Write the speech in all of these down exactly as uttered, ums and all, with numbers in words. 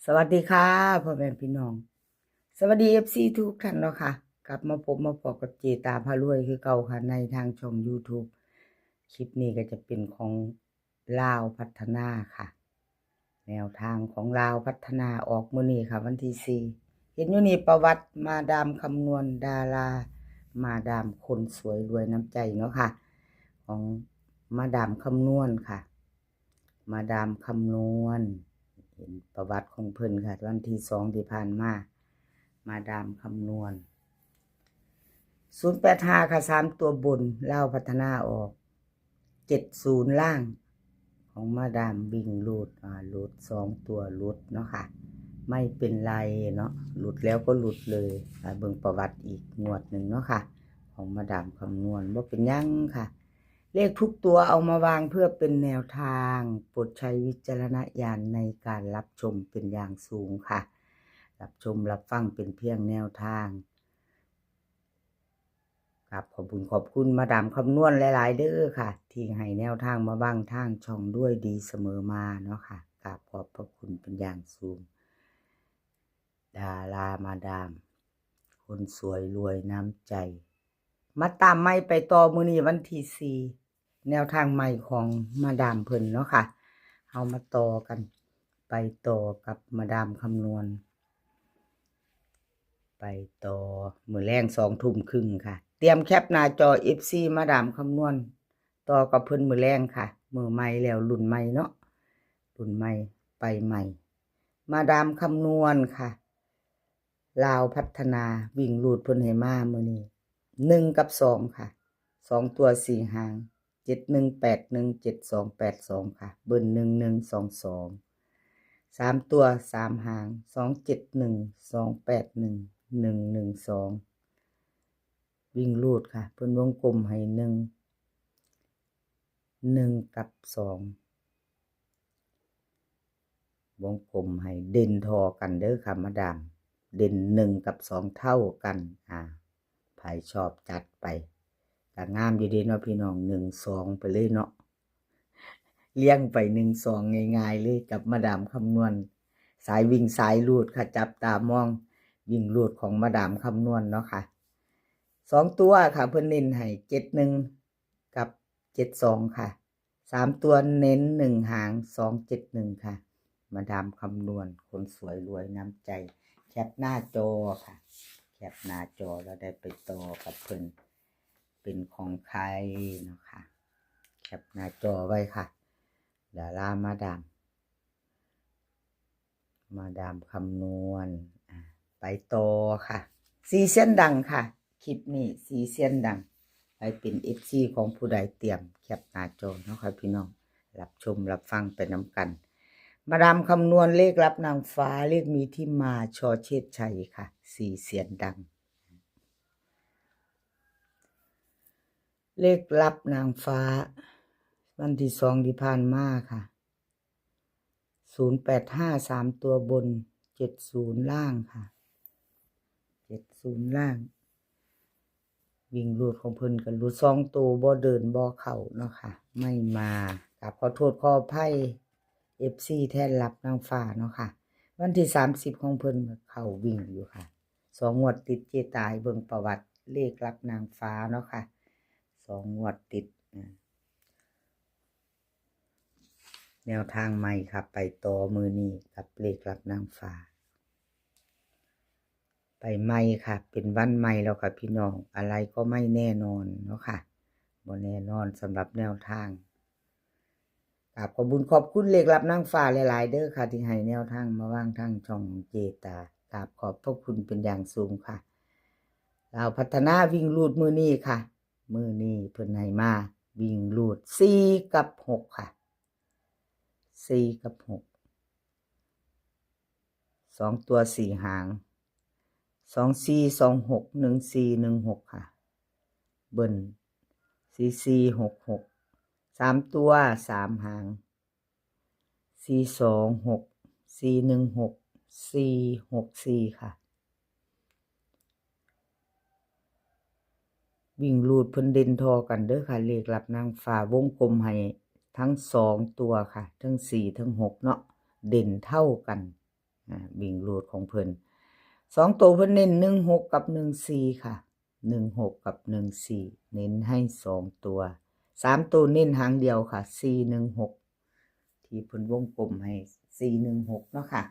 สวัสดีค่ะพ่อแม่พี่น้อง สวัสดีเอฟซีทุกท่านเนาะค่ะ กลับมาพบมาพอกับเจตาพารวยคือเก่าค่ะ ในทางช่องยูทูบ คลิปนี้ก็จะเป็นของลาวพัฒนาค่ะ แนวทางของลาวพัฒนาออกมื้อนี้ค่ะ วันที่สี่ เห็นอยู่นี่ประวัติมาดามคำนวณดารา มาดามคนสวยรวยน้ำใจเนาะค่ะ ของมาดามคำนวณค่ะ มาดามคำนวณ เห็นประวัติของเพิ่นค่ะ วันที่สองที่ผ่านมา มาดามคำนวณ ศูนย์แปดห้า ค่ะ สามตัวบน ลาวพัฒนาออก เจ็ดศูนย์ ล่าง ของมาดามวิ่งหลุด อ่า หลุดสองตัวหลุดเนาะค่ะ ไม่เป็นไรเนาะ หลุดแล้วก็หลุดเลย อ่า เบิ่งประวัติอีกงวดหนึ่งเนาะค่ะ ของมาดามคำนวณ บ่เป็นหยังค่ะ เลขทุกตัวเอามาวางเพื่อเป็นแนวทาง โปรดใช้วิจารณญาณในการรับชมเป็นอย่างสูงค่ะ รับชมรับฟังเป็นเพียงแนวทาง ครับ ขอบคุณขอบคุณมาดามคำนวณหลายๆเด้อค่ะ ที่ให้แนวทางมาวางทางช่องด้วยดีเสมอมาเนาะค่ะ ครับ ขอบพระคุณเป็นอย่างสูง ดารามาดาม คนสวยรวยน้ำใจ มาตามใหม่ไปต่อมื้อนี้วันที่สี่ แนวทางใหม่ของมาดามเพิ่นเนาะค่ะ เอามาต่อกัน ไปต่อกับมาดามคำนวณ ไปต่อมื้อแลงสองทุ่มครึ่งค่ะ เตรียมแคปหน้าจอ เอฟซี มาดามคำนวณ ต่อกับเพิ่นมื้อแลงค่ะ มื้อใหม่แล้วรุ่นใหม่เนาะ รุ่นใหม่ไปใหม่ มาดามคำนวณค่ะ ลาวพัฒนาวิ่งหลุดเพิ่นให้มามื้อนี้ หนึ่งกับสองค่ะ สองตัวสี่หาง เจ็ดหนึ่งแปดหนึ่ง เจ็ดสองแปดสองค่ะ เบิ้ลหนึ่งหนึ่งสองสอง สามตัวสามหาง สองเจ็ดหนึ่ง สองแปดหนึ่ง หนึ่งหนึ่งสอง วิ่งหลุดค่ะ เพิ่นวงกลมให้หนึ่ง หนึ่งกับสอง วงกลมให้เด่นทอกันเด้อค่ะมาดาม เด่นหนึ่งกับสองเท่ากัน อ่า ไผชอบจัดไป ก็งามอยู่เด้เนาะพี่น้อง หนึ่งสอง ไปเลยเนาะ เรียงไป หนึ่งสอง ง่ายๆเลยกับมาดามคำนวณ สายวิ่งสายหลุดค่ะ จับตามองวิ่งหลุดของมาดามคำนวณเนาะค่ะ สองตัวค่ะ เพิ่นเน้นให้ เจ็ดหนึ่ง กับ เจ็ดสอง ค่ะ สามตัวเน้นหนึ่งหาง สองเจ็ดหนึ่ง ค่ะ มาดามคำนวณ คนสวยรวยน้ำใจ แคปหน้าจอค่ะ แคปหน้าจอแล้วได้ไปต่อกับเพิ่น เป็นของใครเนาะค่ะ แคปหน้าจอไว้ค่ะ ดารามาดาม มาดามคำนวณ อ่ะ ไปต่อค่ะ สี่เซียนดังค่ะ คลิปนี้สี่เซียนดัง ไปเป็น เอฟซี ของผู้ใดเตรียมแคปหน้าจอเนาะค่ะพี่น้อง รับชมรับฟังไปนำกัน มาดามคำนวณเลขลับนางฟ้า เลขมีที่มา ช.เชษชัยค่ะ สี่เซียนดัง เลขลับนางฟ้า วันที่สองที่ผ่านมาค่ะ ศูนย์แปดห้า สามตัวบน เจ็ดศูนย์ ล่างค่ะ เจ็ดศูนย์ ล่าง วิ่งหลุดของเพิ่นก็หลุดสองตัว บ่เดินบ่เข้าเนาะค่ะ ไม่มา กราบขอโทษขออภัย เอฟซี แทนลับนางฟ้าเนาะค่ะ วันที่สามสิบของเพิ่นก็เข้าวิ่งอยู่ค่ะ สองงวดติด เจตาเบิ่งประวัติเลขลับนางฟ้าเนาะค่ะ สองงวดติดนะ แนวทางใหม่ค่ะ ไปต่อมื้อนี้กับเลขลับนางฟ้า ไปใหม่ค่ะ เป็นวันใหม่แล้วค่ะพี่น้อง อะไรก็ไม่แน่นอนเนาะค่ะ บ่แน่นอนสำหรับแนวทาง กราบขอบบุญขอบคุณเลขลับนางฟ้าหลายๆเด้อค่ะ ที่ให้แนวทางมาวางทางช่องเจตา กราบขอบพระคุณเป็นอย่างสูงค่ะ ลาวพัฒนาวิ่งหลุดมื้อนี้ค่ะ มื้อนี้เพิ่นให้มาวิ่งหลุด สี่กับหก ค่ะ สี่กับหก สองตัวสี่หาง สองสี่ สองหก หนึ่งสี่ หนึ่งหก ค่ะ เบิ้ล สี่สี่ หกหก สามตัวสามหาง สี่สองหก สี่หนึ่งหก สี่หกสี่ ค่ะ วิ่งหลุดเพิ่นเด่นทอกันเด้อค่ะ เลขลับนางฟ้าวงกลมให้ทั้งสองตัวค่ะ ทั้งสี่ทั้งหกเนาะ เด่นเท่ากัน อ่า วิ่งรูดของเพิ่น สองตัวเพิ่นเน้นหนึ่งหกกับหนึ่งสี่ค่ะ หนึ่งหกกับหนึ่งสี่ เน้นให้สองตัว สามตัวเน้นหางเดียวค่ะ สี่หนึ่งหก ที่เพิ่นวงกลมให้ สี่หนึ่งหก เนาะค่ะ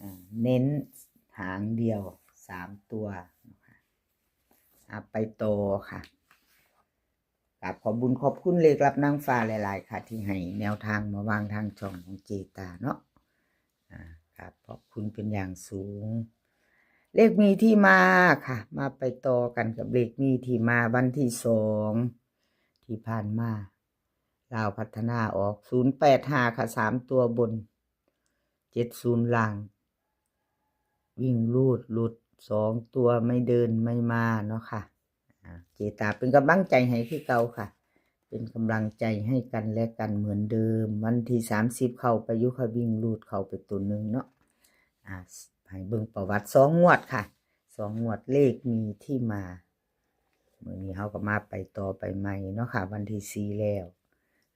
อ่า เน้นหางเดียว สามตัวนะคะ อ่า ไปต่อค่ะ กราบขอบบุญขอบคุณเลขลับนางฟ้าหลายๆค่ะ ที่ให้แนวทางมาวางทางช่องของเจตาเนาะ อ่า กราบขอบคุณเป็นอย่างสูง เลขมีที่มาค่ะ มาไปต่อกันกับเลขมีที่มาวันที่สองที่ผ่านมา ลาวพัฒนาออก ศูนย์แปดห้าค่ะ สามตัวบน เจ็ดศูนย์ล่าง วิ่งรูดหลุด สองตัวไม่เดินไม่มาเนาะค่ะ อ่า เจตาเป็นกำลังใจให้คือเก่าค่ะ เป็นกำลังใจให้กันและกันเหมือนเดิม วันที่สามสิบเข้าไปอยู่ค่ะ วิ่งรูดเข้าไปตัวหนึ่งเนาะ อ่า ให้เบิ่งประวัติสองงวดค่ะ สองงวดเลขมีที่มา มื้อนี้เฮาก็มาไปต่อไปใหม่เนาะค่ะ วันที่สี่แล้ว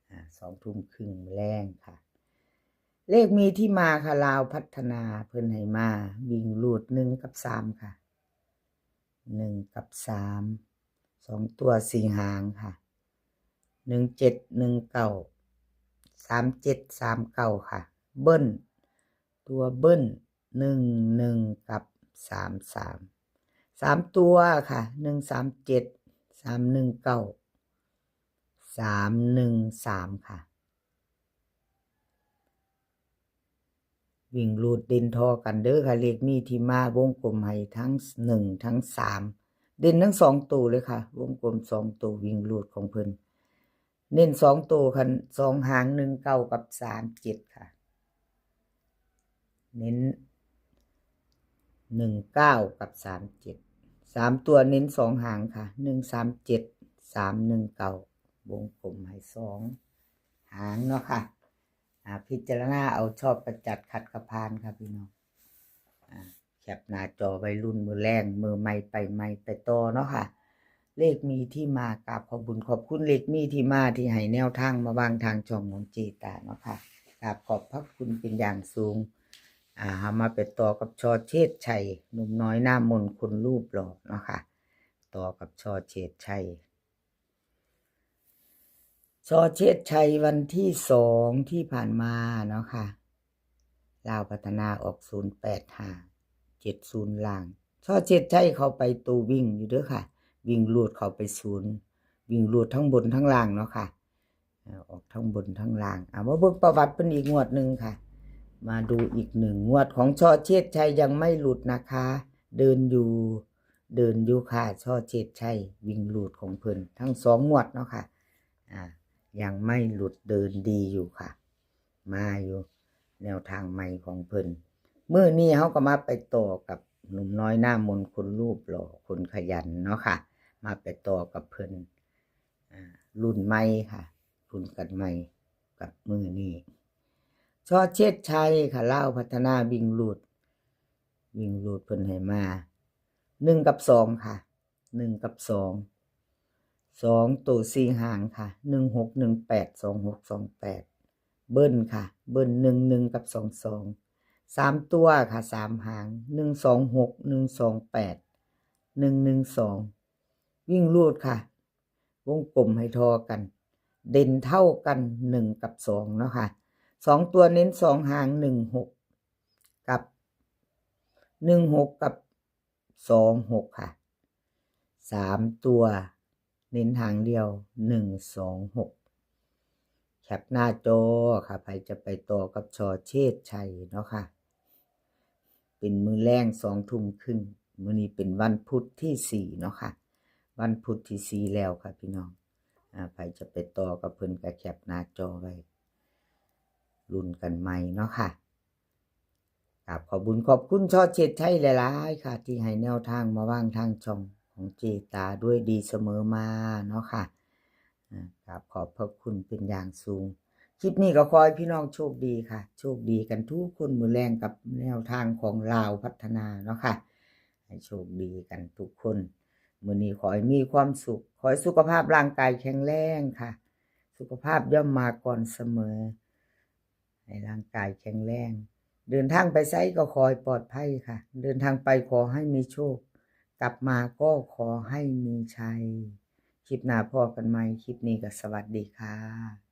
อ่า สองทุ่มครึ่งมื้อแลงค่ะ เลขมีที่มาค่ะ ลาวพัฒนาเพิ่นให้มา วิ่งรูดหนึ่งกับสามค่ะ หนึ่งกับสาม สองตัวสี่หางค่ะ หนึ่งเจ็ด หนึ่งเก้า สามเจ็ด สามเก้าค่ะ เบิ้ล ตัวเบิ้ล หนึ่งหนึ่ง กับ สามสาม สามตัวค่ะ หนึ่งสามเจ็ด สามหนึ่งเก้า สามหนึ่งสามค่ะ วิ่งรูดเด่นทอกันเด้อค่ะ เลขมีที่มาวงกลมให้ทั้งหนึ่งทั้งสาม เด่นทั้งสองตัวเลยค่ะ วงกลมสองตัววิ่งรูดของเพิ่น เน้นสองตัวค่ะ สองหาง หนึ่งเก้า กับ สามเจ็ดค่ะ เน้น หนึ่งเก้า กับ สามเจ็ด สามตัวเน้นสองหางค่ะ หนึ่งสามเจ็ด สามหนึ่งเก้า วงกลมให้สองหางเนาะค่ะ อ่า พิจารณาเอา ชอบกระจัด ขัดกระพานค่ะพี่น้อง อ่า แคปหน้าจอไว้รุ่นมือแลง มือใหม่ไปใหม่ไปต่อเนาะค่ะ เลขมีที่มา กราบขอบบุญขอบคุณเลขมีที่มาที่ให้แนวทางมาวางทางช่องของเจตาเนาะค่ะ กราบขอบพระคุณเป็นอย่างสูง อ่า เฮามาไปต่อกับ ช.เชษชัย หนุ่มน้อยหน้ามนต์คนรูปหล่อเนาะค่ะ ต่อกับ ช.เชษชัย ช.เชษชัยวันที่สองที่ผ่านมาเนาะค่ะ ลาวพัฒนาออก ศูนย์แปดห้า เจ็ดศูนย์ล่าง ช.เชษชัยเข้าไปตัววิ่งอยู่เด้อค่ะ วิ่งรูดเข้าไปศูนย์ วิ่งรูดทั้งบนทั้งล่างเนาะค่ะ อ่า ออกทั้งบนทั้งล่าง อ่า มาเบิ่งประวัติเพิ่นอีกงวดหนึ่งค่ะ มาดูอีกหนึ่งงวดของ ช.เชษชัยยังไม่หลุดนะคะ เดินอยู่ เดินอยู่ค่ะ ช.เชษชัย วิ่งรูดของเพิ่นทั้งสองงวดเนาะค่ะ อ่า ยังไม่หลุด เดินดีอยู่ค่ะ มาอยู่ แนวทางใหม่ของเพิ่น มื้อนี้เฮาก็มาไปต่อกับหนุ่มน้อยหน้ามนต์คนรูปหล่อคนขยันเนาะค่ะ มาไปต่อกับเพิ่น อ่า รุ่นใหม่ค่ะ รุ่นกันใหม่กับมื้อนี้ ช.เชษชัยค่ะ ลาวพัฒนาวิ่งรูด วิ่งรูดเพิ่นให้มา หนึ่งกับสองค่ะ หนึ่งกับสอง สองตัวสี่หางค่ะ หนึ่งหก หนึ่งแปด สองหก สองแปด เบิ้ลค่ะ เบิ้ล หนึ่งหนึ่ง กับ สองสอง สามตัวค่ะ สามหาง หนึ่งสองหก หนึ่งสองแปด หนึ่งหนึ่งสอง วิ่งรูดค่ะ วงกลมให้ทอกัน เด่นเท่ากัน หนึ่งกับสองเนาะค่ะ สองตัวเน้นสองหาง หนึ่งหก กับ หนึ่งหก กับ สองหกค่ะ สามตัวเน้นหางเดียว หนึ่งสองหก แคปหน้าจอค่ะ ไผจะไปต่อกับ ช.เชษชัยเนาะค่ะ เป็นมื้อแลงสองทุ่มครึ่ง มื้อนี้เป็นวันพุธที่สี่เนาะค่ะ วันพุธที่สี่แล้วค่ะพี่น้อง อ่า ไผจะไปต่อกับเพิ่นก็แคปหน้าจอไว้ ลุ้นกันใหม่เนาะค่ะ กราบขอบบุญขอบคุณ ช.เชษชัยหลายๆค่ะ ที่ให้แนวทางมาวางทางช่องของเจตาด้วยดีเสมอมาเนาะค่ะ อ่า กราบขอบพระคุณเป็นอย่างสูง คลิปนี้ก็ขอให้พี่น้องโชคดีค่ะ โชคดีกันทุกคนมื้อแลงกับแนวทางของลาวพัฒนาเนาะค่ะ ให้โชคดีกันทุกคน มื้อนี้ขอให้มีความสุข ขอให้สุขภาพร่างกายแข็งแรงค่ะ สุขภาพย่อมมาก่อนเสมอ ให้ร่างกายแข็งแรง เดินทางไปไสก็ขอให้ปลอดภัยค่ะ เดินทางไปขอให้มีโชค กลับมาก็ขอให้มีชัย คลิปหน้าพ้อกันใหม่ คลิปนี้ก็สวัสดีค่ะ